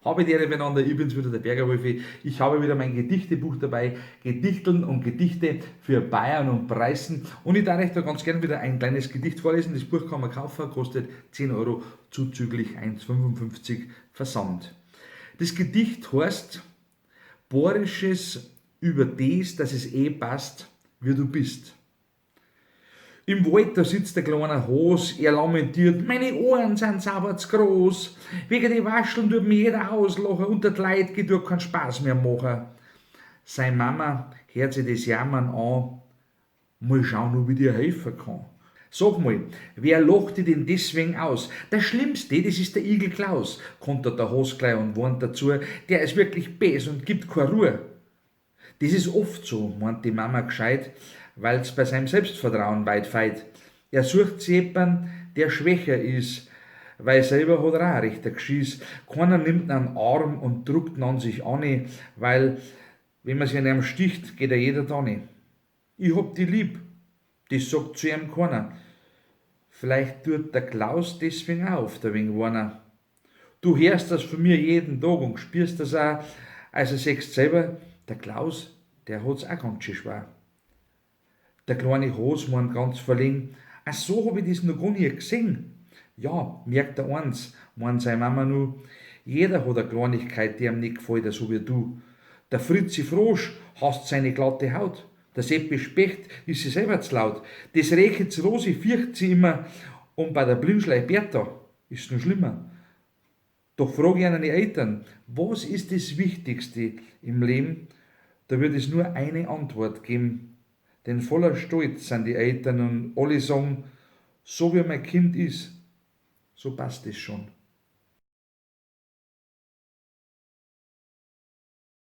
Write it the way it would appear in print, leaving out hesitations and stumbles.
Habe die Ehre beieinander, ich bin's wieder, der Bergerwolfi. Ich habe wieder mein Gedichtebuch dabei, Gedichteln und Gedichte für Bayern und Preußen. Und ich darf euch da ganz gern wieder ein kleines Gedicht vorlesen. Das Buch kann man kaufen, kostet 10 Euro, zuzüglich 1,55 Versand. Das Gedicht heißt Borisches über das, dass es eh passt, wie du bist. Im Wald, da sitzt der kleine Hos, er lamentiert, meine Ohren sind sauber zu groß. Wegen die Wascheln tut mir jeder auslachen und der Leid geht durch keinen Spaß mehr machen. Seine Mama hört sich das Jammern an, mal schauen, ob ich dir helfen kann. Sag mal, wer lacht dich denn deswegen aus? Der Schlimmste, das ist der Igel Klaus, kontert der Hos gleich und warnt dazu, der ist wirklich bäs und gibt keine Ruhe. Das ist oft so, meint die Mama gescheit, weil's bei seinem Selbstvertrauen weit feit. Er sucht sich jemanden, der schwächer ist, weil selber hat er auch recht ein Geschiss. Keiner nimmt ihn an den Arm und druckt ihn an sich an, weil, wenn man sich an ihm sticht, geht er jeder da nicht. Ich hab die lieb, das sagt zu ihm keiner. Vielleicht tut der Klaus deswegen auch oft ein wenig weinen. Du hörst das von mir jeden Tag und spürst das auch, also siehst selber, der Klaus, der hat's auch ganz schön schwer. Der kleine Hos meint ganz verlegen, ach so hab ich das noch gar nie gesehen. Ja, merkt er eins, meint seine Mama nu, jeder hat eine Kleinigkeit, die ihm nicht gefällt, so wie du. Der Fritzi Frosch hasst seine glatte Haut. Der Seppi Specht ist sich selber zu laut. Das Rehkitz Rosi fürcht sie immer und bei der Blindschleich Bertha ist's noch schlimmer. Doch frag ich an die Eltern, was ist das Wichtigste im Leben? Da wird es nur eine Antwort geben. Denn voller Stolz sind die Eltern und alle sagen, so wie mein Kind ist, so passt es schon.